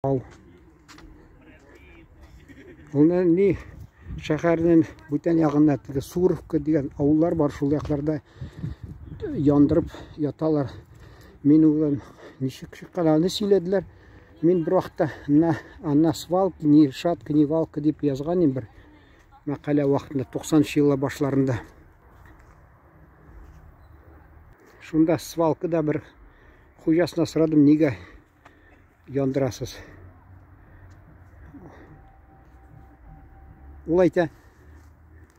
Ау. Ул ни шәһәрнең бүтән ягында теге Суровка дигән авыллар бар, шул якларда яндырып яталар. Мин улым ничек чыккан, аны сөйләделәр. Мин бер вакытта на на свалке, ни шатка, ни валка дип язган идем бер мәкалә вакытында 90 еллар башларында. Шунда свалкада бер хуҗасына сорадым, нигә яндырасыз. Ул әйтә,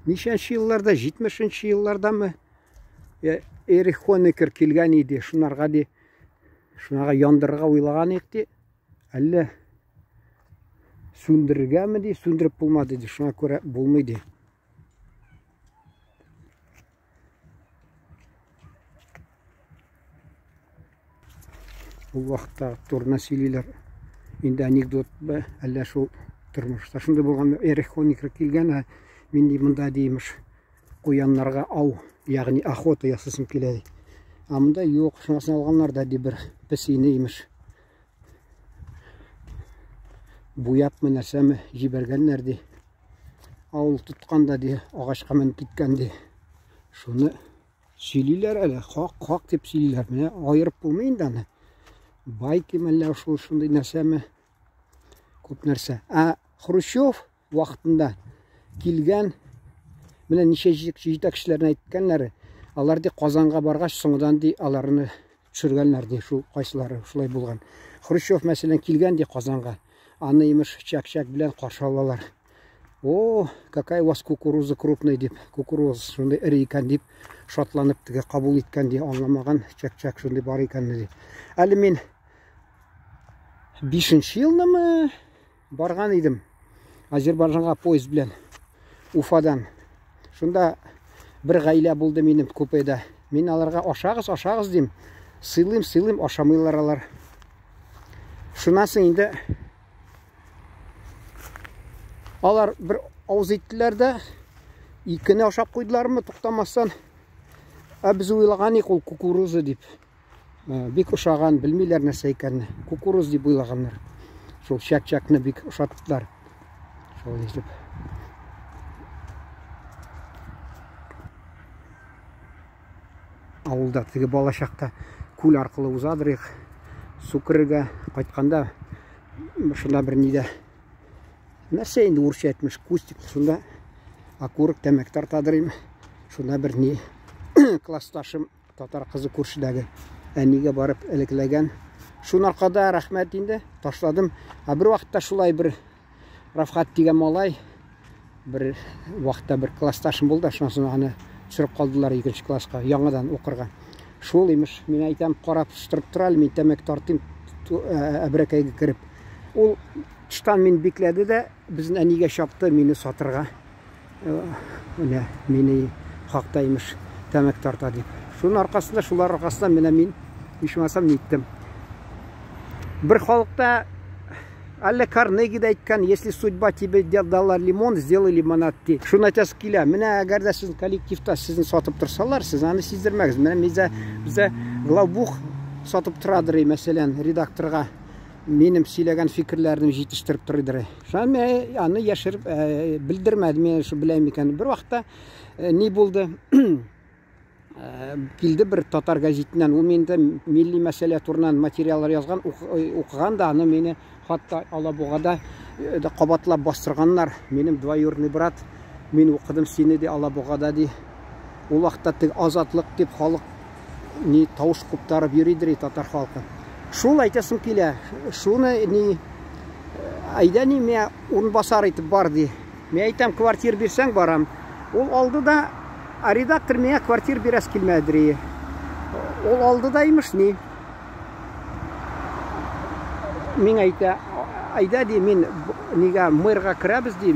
ничәнче елларда, 70 еллардамы, Эрих Хонекер килгән иде, шунарга ди, шунага яндырырга уйлаган идек ди. Әллә сүндерергәме ди, сүндереп булмады ди, шуңа күрә булмый ди. Ул вакытта турына сөйлиләр. Инде анекдот ба, әллә шул тормышта шундый булган Эрих Хоникер килгән, ә мин ди монда ди имеш куяннарга ау, ягъни охота ясасым килә ди. Ә монда юк, шунысын алганнар да ди бер песине имеш. Буяпмы нәрсәме җибәргәннәр ди. Авыл тоткан да ди, агачка менеп киткән ди. Шуны сөйлиләр әле, хак, хак дип сөйлиләр. Менә аерып булмый инде аны. Байки мәллә шул шундый нәрсәме? Күп нәрсә. Ә Хрущев вакытында килгән менә ничә җитәкчеләрне әйткәннәре, алар ди Казанга баргач, соңдан ди аларны төшергәннәр ди, шул кайсылары шулай булган. Хрущев мәсәлән килгән ди Казанга. Аны имеш чәк-чәк белән каршы алалар. О, какая у вас кукуруза крупная дип, кукуруз шундый эре икән дип шатланып теге кабул иткән ди, аңламаган чәк-чәк шундый бар икән ди. Әле мин 5 елнымы барган идем Азербайҗанга поезд белән Уфадан. Шунда бер гаилә булды минем купеда. Мин аларга ашагыз, ашагыз дим. Сыйлыйм, сыйлыйм, ашамыйлар алар. Шуннан соң инде алар бер авыз иттеләр дә, икене ашап куйдылармы, туктамастан. Ә без уйлаган ик ул кукуруза дип. Э, бик ошаган, белмиләр нәрсә икәнне. Кукуруз дип уйлаганнар. Шул чәк-чәкне бик ошаттылар. Шул итеп. Авылда теге балачакта күл аркылы узадыр их. Су керергә кайтканда шунда бер нидә нәрсә инде урысча әйтмеш кустик шунда окурок тәмәке тартадыр им. Шунда бер ни классташым татар кызы күршедәге әнигә барып элекләгән. Шуның аркада рәхмәт инде ташладым. Ә бер вакытта шулай бер Рафхат дигән малай бер вакытта бер классташым булды, шуннан соң аны төшереп калдылар икенче класска, яңадан укырга. Шул имеш, мин әйтәм, карап төштереп тора әле, мин тәмәке тартыйм, әбрәкәйгә кереп. Ул тыштан мин бикләде дә, безнең әнигә чапты мине сатырга. Менә мине хакта имеш тәмәке тарта дип. Шуның аркасында, шулар аркасында менә мин ичмасам ниттем. Бер халыкта Әллә Карнеги дә әйткән, если судьба тебе дала лимон, сделай лимонад ди. Шуны әйтәсе килә. Менә әгәр дә сезнең коллективта сезне сатып торсалар, сез аны сиздермәгез. Менә бездә бездә главбух сатып торадыр, мәсәлән, редакторга минем сөйләгән фикерләрне җитештереп торыдыр. Шуңа мин аны яшереп белдермәдем, мин шул беләм икән. Бер вакытта ни булды? Килде бер татар гәзитеннән, ул миндә милли мәсьәлә турыннан материаллар язган, укыган да, аны мине хатта Алабугада да кабатлап бастырганнар. Минем двоюродный брат, мин укыдым сине ди Алабугада ди. Ул вакытта теге азатлык дип халык ни тавыш куптарып йөридер татар халкы. Шул әйтәсем килә, шуны ни әйдә ни миңа урынбасар итеп бар ди. Мин әйтәм, квартир бирсәң барам. Ул алды да, а редактор миңа квартир бирәс килмәдер. Ул алды да имеш ни. Миңа әйтә, әйдә ди, мин нигә мэрга керәбез ди,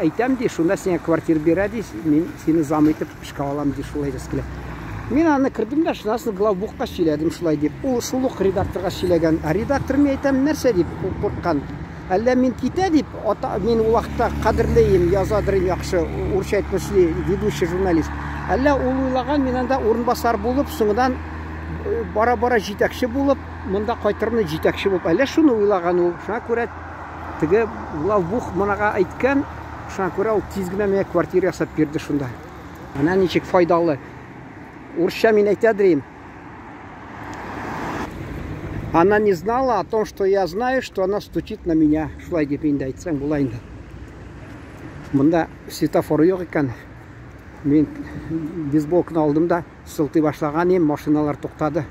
әйтәм ди, шунда сиңа квартир бирә ди, мин сине зам итеп эшкә алам ди, шулай әйтәсе килә. Мин аны кердем дә, шуннан соң главбухка сөйләдем шулай дип. Ул шул ук редакторга сөйләгән. А редактор мин әйтәм, нәрсә дип, ул курккан. Әллә мин китә дип, ата, мин ул вакытта кадерлейм, язадырым яхшы, урысча әйтмешли, ведущий журналист. Әллә ул уйлаган, мин анда урынбасар булып, соңыннан бара-бара җитәкче булып, монда кайтырмын җитәкче булып. Әллә шуны уйлаган ул. Шуңа күрә теге главбух монага әйткән, шуңа күрә ул тиз генә миңа квартира ясап бирде шунда. Менә ничек файдалы. Урысча мин әйтәдер Она не знала о том, что я знаю, что она стучит на меня. Шулай дип инде әйтсәң була инде. Монда светофор юк икән. Мин бейсболканы алдым да сылтый башлаган идем, машиналар туктады.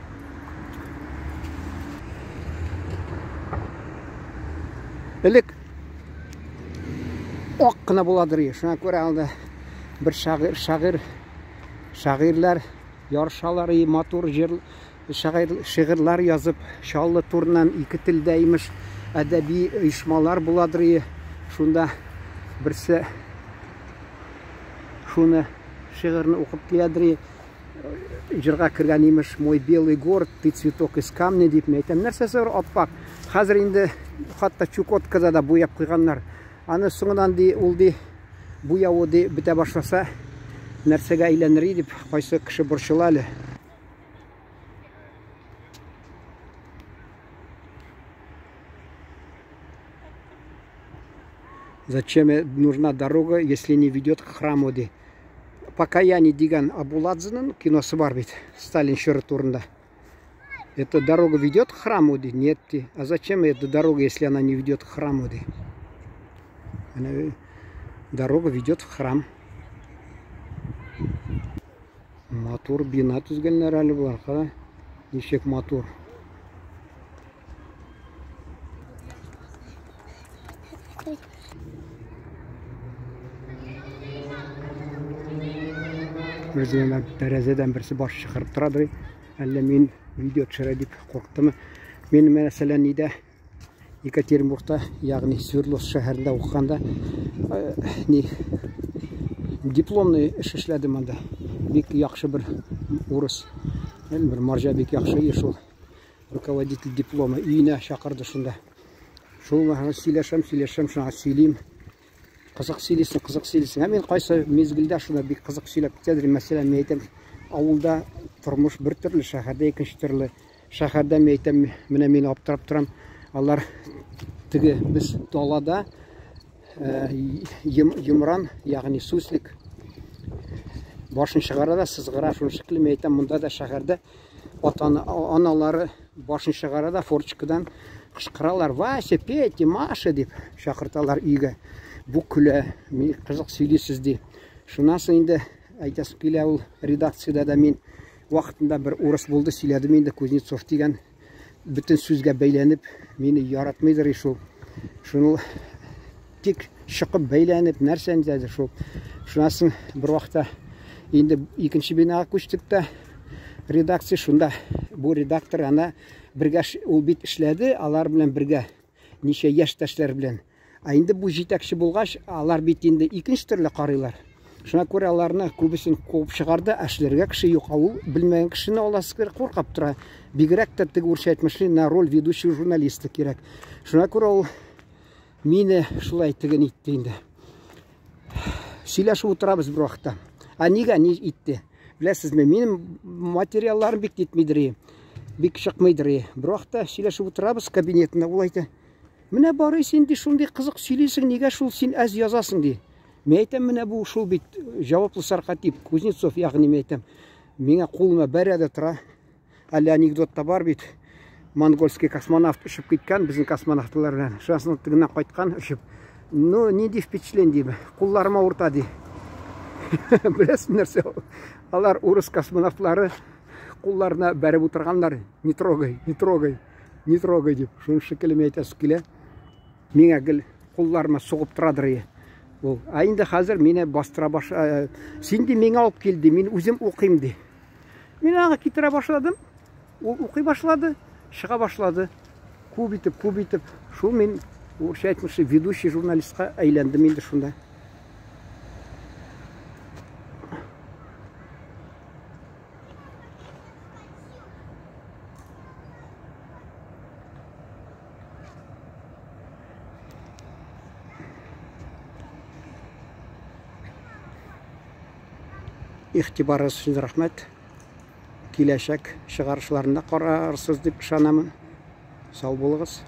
Элек ак кына буладыр. Шуңа күрә анда бер шагыйрь, шагыйрь, шагыйрьләр ярышалар и матур җыр шагыйрь шигырьләр язып, Чаллы турыннан ике телдә имеш әдәби оешмалар буладыр и шунда берсе шуны шигырьне укып киләдер и җырга кергән имеш мой белый город, ты цветок из камня дип. Мин әйтәм, нәрсәсе бар аппак. Хәзер инде хатта Чукоткада да буяп куйганнар. Аны соңыннан ди, ул ди буявы ди бетә башласа, нәрсәгә әйләнер дип кайсы кеше борчыла әле. Зачем нужна дорога, если не ведет к храму ди. Покаяние дигән Абуладзеның киносы бар бит, Сталин чоры турында. Эта дорога ведет к храму ди? Нет ди. А зачем эта дорога, если она не ведет к храму ди? Она, дорога ведет в храм. Матур бина төзгәннәр әле болар, кара. Ничек матур. Үзенә тәрәзәдән берсе баш чыгарып торадыр. Әллә мин видео төшерә дип курктымы? Мин мәсәлән нидә Екатеринбургта, ягъни Свердловск шәһәрендә укыганда, ни дипломный эш эшләдем анда. Бик яхшы бер урыс, бер марҗа бик яхшы и шул руководитель диплома өенә чакырды шунда. Шул сөйләшәм, сөйләшәм, шуңа сөйлим. Кызык сөйлисең, кызык сөйлисең. Ә мин кайсы мизгелдә шуны бик кызык сөйләп китәдер. Мәсәлән, мин әйтәм, авылда тормыш бер төрле, шәһәрдә икенче төрле. Шәһәрдә мин әйтәм, менә мин аптырап торам. Алар теге без далада йомран, ягъни суслик башын чыгара да сызгыра. Шуның шикелле мин әйтәм, монда да шәһәрдә ата аналары башын чыгара да форчкадан кычкыралар, Вася, Петя, Маша дип чакырталар өйгә. Бу көлә, мин кызык сөйлисез ди. Шуннан соң инде әйтәсем килә, ул редакциядә дә мин вакытында бер урыс булды, сөйләдем инде, Кузнецов дигән, бөтен сүзгә бәйләнеп, мине яратмыйдыр шул. Шуны тик чыгып бәйләнеп, нәрсә инде шул. Шуннан соң бер вакытта инде икенче бинага күчтек тә, редакция шунда бу редактор ана бергә ул бит эшләде, алар белән бергә ничә яшьтәшләр белән. Ә инде бу җитәкче булгач, алар бит инде икенче төрле карыйлар. Шуңа күрә аларны күбесен куып чыгарды, ә эшләргә кеше юк. Ул белмәгән кешене аласы куркып тора. Бигрәк тә теге урысча әйтмешли, на роль ведущего журналиста кирәк. Шуңа күрә ул мине шулай теген итте инде. Сөйләшеп утырабыз бер вакытта. Ә нигә ни итте? Беләсезме, минем материалларым бик җитмидер, бик чыкмыйдыр. Бер вакытта сөйләшеп утырабыз кабинетында, ул әйтә: "Менә Барый, син ди шундый кызык сөйлисең, нигә шул син әз язасың?" ди. Мин әйтәм, менә бу шул бит җаваплы сәркатип Кузнецов, ягъни мин әйтәм, миңа кулыма бәрә дә тора. Әле анекдот та бар бит. Монгольский космонавт очып киткән безнең космонавтлар белән. Шуннан тегеннән кайткан очып. Ну, нинди впечатление ди. Кулларым авырта ди. Беләсең нәрсә ул? Алар урыс космонавтлары кулларына бәреп утырганнар. Не трогай, не трогай, не трогай дип. Шуның шикелле мин әйтәсе килә. Миңа гел кулларыма сугып торадыр ул. Ә инде хәзер мине бастыра баш. Син ди миңа алып кил ди, мин үзем укыйм ди. Мин аңа китерә башладым. Ул укый башлады, чыга башлады. Күп итеп, күп итеп. Шул мин урысча әйтмешли ведущий журналистка әйләндем инде шунда. Игътибарыгыз өчен рәхмәт. Киләчәк чыгарышларында карарсыз дип ышанамын. Сау булыгыз.